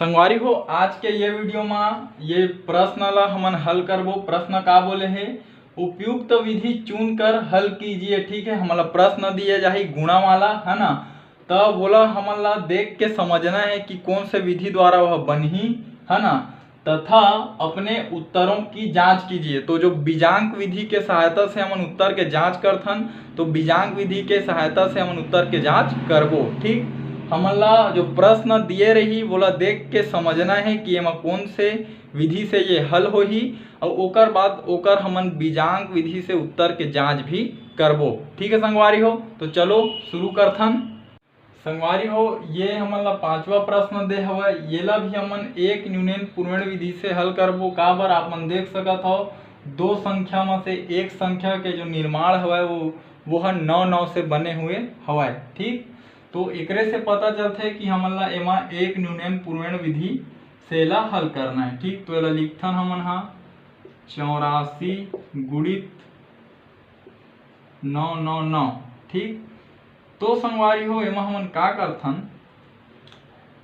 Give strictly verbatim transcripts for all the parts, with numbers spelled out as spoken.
संगवारी हो, आज के ये वीडियो मा ये प्रश्न ला हमन हल करबो। प्रश्न का बोले हे, उपयुक्त विधि चुन कर हल कीजिए। ठीक है, हमला प्रश्न दिए जाही गुणा वाला, है ना, तब वोला हमन ला देख के समझना है कि कौन से विधि द्वारा वह बनही, है ना, तथा अपने उत्तरों की जांच कीजिए। तो जो बीजांक विधि के सहायता से हमन उत्तर के जांच करथन, तो बीजांक विधि के सहायता से हमन उत्तर के जांच करबो। ठीक, हमन ला जो प्रश्न दिए रही, वोला देख के समझना है कि एमा कौन से विधि से ये हल होही, और ओकर बाद ओकर हमन बीजांक विधि से उत्तर के जांच भी करबो। ठीक है संगवारी हो, तो चलो शुरू करथन। संगवारी हो, ये हमन ला पांचवा प्रश्न दे हवय, येला भी हमन एक न्यूनेन पूर्वेण विधि से हल करबो। काबर, आप मन देख सकत हव, दो संख्या में से एक संख्या के जो निर्माण हवय, वो वो ह नौ नौ से बने हुए हवय। ठीक, तो एकरे से पता चलथे कि हमन ला एमा एक न्यूनेन पूर्वेण विधि से एला हल करना है। ठीक, तो एला लिखथन हमन हा चौरासी गुणित नौ नौ नौ। ठीक, तो संगवारी हो, एमा हमन का करथन,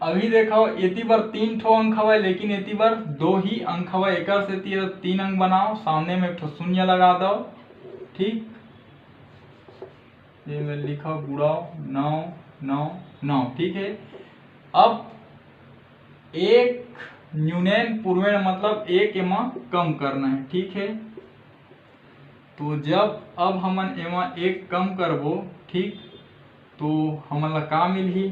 अभी देखो, एती बर तीन ठो अंक हवय, लेकिन एती बर दो ही अंक हवय, एकर सेती एला तीन अंक बनाओ, सामने में एक ठो शून्य लगा दो। ठीक, ये में लिखो गुणा नौ नौ नौ। ठीक है, अब एक न्यूनेन पूर्वेण, मतलब एक एमा कम करना है। ठीक है, तो जब अब हमन एमा एक कम करबो, ठीक, तो हमन ला का मिलही?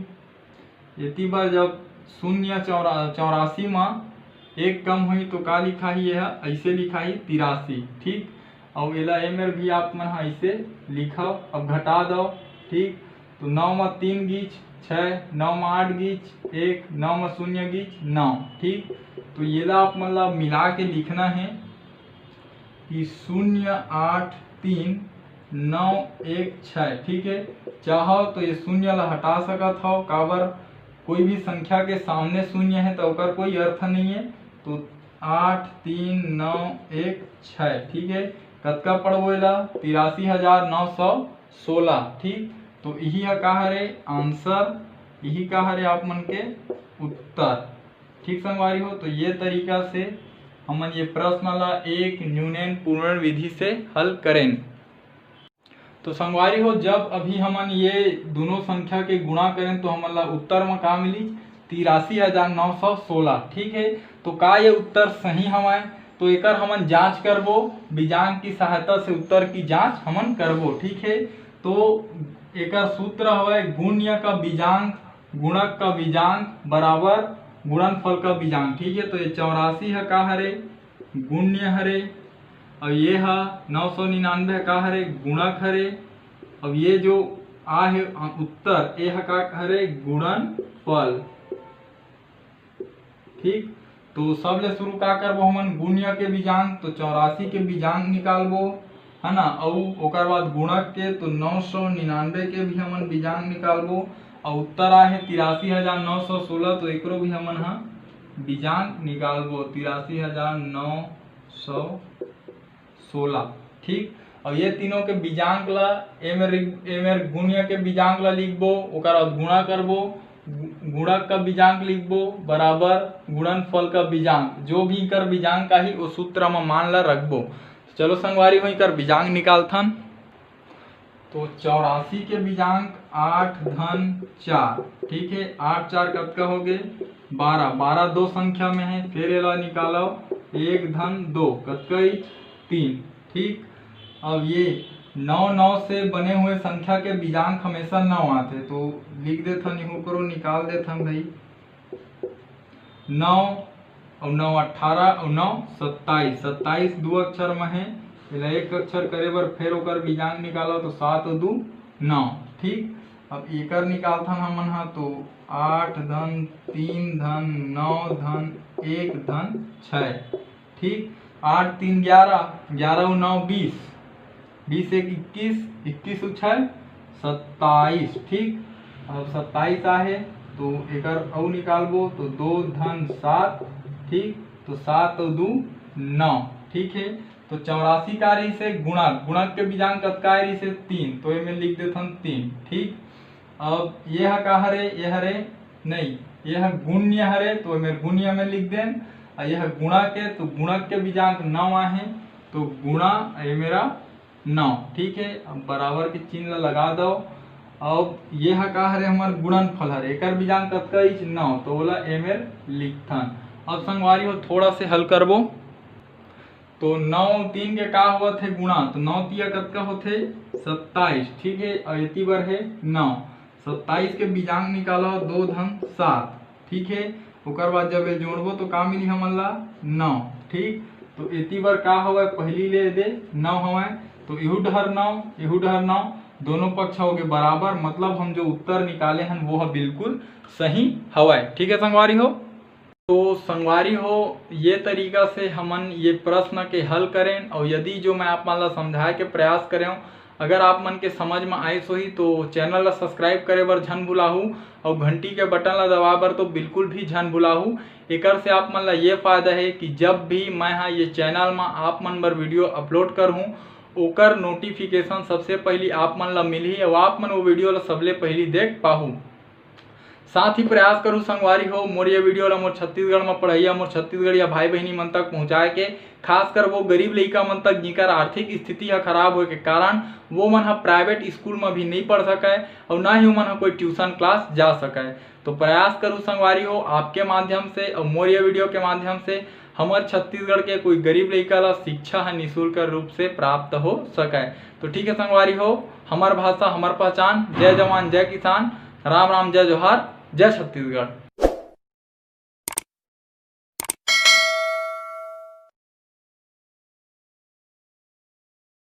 एती बर जब शून्य चौरा-, चौरासी मा एक कम होही तो का लिखाही? यह ऐसे लिखाही, तिरासी। ठीक, अउ एला एमेर भी आप मन ह ऐसे लिखव। अब घटा दव। ठीक, तो नौ मा तीन गीच छः, नौ मा आठ गीच एक, नौ मा शून्य गीच नौ। ठीक, तो येला आप मन ला मिला के लिखना है कि शून्य आठ तीन नौ एक छः। ठीक है, चाहो तो ये शून्य ला हटा सकत हो, काबर कोई भी संख्या के सामने शून्य है तो ओकर कोई अर्थ नहीं है। तो आठ तीन नौ एक छः। ठीक है, कतका पड़बो एला? तिरासी हजार नौ सौ सोलह। ठीक, तो यही ह का हरे? आंसर। यही का हरे आप मन के उत्तर। ठीक संगवारी हो, तो ये तरीका से हमन ये प्रश्न ला एक न्यूनेन पूर्वेण विधि से हल करेन। तो संगवारी हो, जब अभी हमन ये दोनों संख्या के गुणा करेन तो हमन ला उत्तर म का मिली? तिरासी हजार नौ सौ सोलह। ठीक है, तो का ये उत्तर सही हवय? तो एकर हमन जांच करबो, बीजांक की सहायता से उत्तर की जांच हमन करबो। ठीक है, तो एकर सूत्र हवय गुण्य का बीजांक गुणक का बीजांक बराबर गुणनफल का बीजांक। ठीक है, तो ये चौरासी ह का हरे? गुण्य हरे। अब ये ह नौ सौ निन्यानवे ह का हरे? गुणक हरे। अब ये जो आ है उत्तर, ये ह का हरे? गुणनफल। ठीक, तो सबले शुरू का करबो हमन? गुण्य के बीजांक, तो चौरासी के बीजांक निकालबो, है ना। अउ ओकर बाद गुणक के, तो नौ सौ निन्यानवे के भी हमन बीजांक निकालबो। अउ उत्तर आहे तिरासी हजार नौ सौ सोलह, तो एकरो भी हमन ह बीजांक निकालबो, तिरासी हजार नौ सौ सोलह। ठीक, और ये तीनों के बीजांक ला, एमेर, एमेर गुण्य के बीजांक ला लिखबो, ओकर बाद गुणा करबो, गु-, गुणक का बीजांक लिखबो बराबर गुणनफल का बीजांक, जो भी कर बीजांक आही, वो सूत्र म मान ला रखबो। चलो संगवारी हो, एकर बीजांक निकालथन। तो चौरासी के बीजांक आठ धन चार। ठीक है, आठ चार कतका हो गए? बारह। बारह दो संख्या में है, फिर एला निकालो, एक धन दो, कतका? तीन। ठीक, अब ये नौ नौ से बने हुए संख्या के बीजांक हमेशा नौ आते, तो लिख देथन, इहू करो, निकाल देथन भाई। नौ और नौ अट्ठारह और नौ सत्ताईस, सत्ताईस दो अक्षर में है, एला एक अक्षर करे बर फिर ओकर बीजांक निकालो, तो सात और दो नौ। ठीक, अब एकर निकालथन हमन हा, तो आठ धन तीन धन नौ धन एक धन छः। ठीक, आठ तीन ग्यारह, ग्यारह और नौ बीस, बीस एक इक्कीस, इक्कीस और छः सत्ताईस। ठीक, अब सत्ताईस आहे, तो एकर अउ निकालबो, तो दो धन सात। ठीक, तो सात और दो नौ। ठीक है, तो चौरासी का रहिसे गुणक, गुणक के बीजांक कतका रहिसे? तीन, तो एमे लिख देथन तीन। ठीक, अब ये ह का हरे? ये हरे नहीं, ये ह गुण्य हरे, तो एमेर गुण्य में लिख देन। अउ ये ह गुणक हे, तो गुणक के बीजांक नौ आहे, तो गुणा ये मेरा नौ। ठीक है, अब बराबर के चिन्ह ला लगा दो। अब ये ह का हरे, हमर गुणनफल हरे, एकर बीजांक कतका इच? नौ, तो ओला एमेर लिखथन। अब संगवारी हो, थोड़ा से हल करबो, तो नौ तीन के का होवत हे गुणा, तो नौ तिया कतका होथे? सत्ताईस। ठीक है, अउ एती बर हे नौ, सत्ताईस के बीजांक निकालो, दो धन सात। ठीक है, ओकर बाद जब ये जोड़बो तो का मिली हमन ला? नौ। ठीक, तो एती बर का हवय, पहली ले दे नौ हवय, तो एहू डहर नौ, एहू डहर नौ, दोनों पक्ष हो गए बराबर, मतलब हम जो उत्तर निकाले हन वो ह बिल्कुल सही हवय। ठीक है संगवारी हो, तो संगवारी हो, ये तरीका से हमन ये प्रश्न के हल करेन, और यदि जो मैं आप मन ला समझाए के प्रयास करेंव, अगर आप मन के समझ में आइस होही तो चैनल ला सब्सक्राइब करे बर झन भुलाहू, और घंटी के बटन ला दबाए बर तो बिल्कुल भी झन भुलाहू। एकर से आप मन ला ये फायदा है कि जब भी मैं हा ये चैनल में आप मन बर वीडियो अपलोड करहूँ, ओकर नोटिफिकेशन सबसे पहली आप मन ला मिलही और आप मन वो वीडियो ला सबले पहली देख पाहू। साथ ही प्रयास करू संगवारी हो, मोर ये वीडियो ला मोर छत्तीसगढ़ में पढ़इया मोर छत्तीसगढ़िया भाई बहिनी मन तक पहुँचाए के, खासकर वो गरीब लइका मन तक जिकर आर्थिक स्थिति ह खराब होए के कारण वो मन ह प्राइवेट स्कूल में भी नहीं पढ़ सकय और ना ही ओमन ह कोई ट्यूशन क्लास जा सकय। तो प्रयास करू संगवारी हो, आपके माध्यम से और मोर ये वीडियो के माध्यम से हमर छत्तीसगढ़ के कोई गरीब लइका ला शिक्षा ह निशुल्क रूप से प्राप्त हो सकय। तो ठीक है संगवारी हो, हमर भाषा हमर पहचान। जय जवान जय किसान, राम राम जय जोहार, जय छत्तीसगढ़।